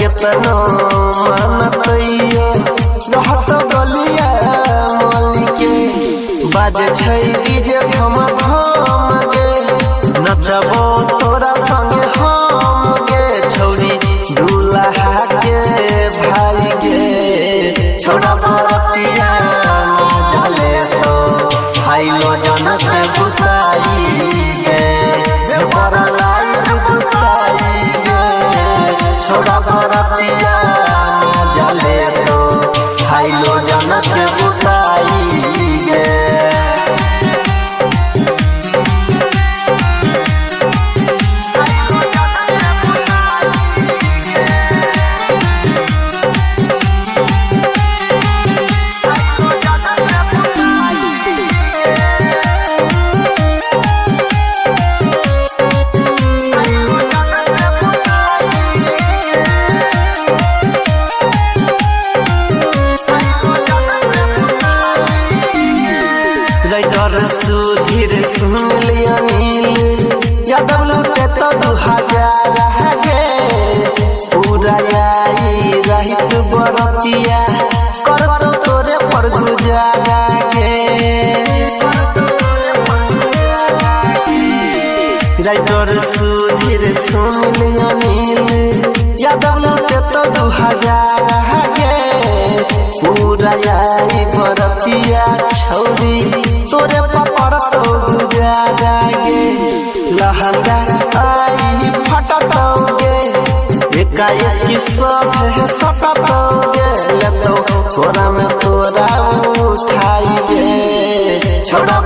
केतनो मानतैयो रहत गलिया मलिके बाजे छै डीजे धम धम गे नचबो तोरा संगे हम गे छौरी दुल्हा के भाई गे छोड़ा बरतिया जले तो हाइलो जनक बुताई गे बड़ा लाइट बुताई गे छोड़ा बरतिया जले तो हाइलो जनक बुताई गे। राइटर सुधीर सुन लिया नील यादव लूटे तो 2000 गे पूरा आई रहित बरतिया कर तो तोरे पर गुजारा गे। राइटर सुधीर सुन लिया नील यादव लूटे तो 2000 गे पूरा आई बरतिया छौरी तोरे पपड़ तो गुजारा गे लहंगा आई फटतौगे एकाएक सब है सटतौगे लेतो कोरा में तोरा उठाई गे छोड़ा।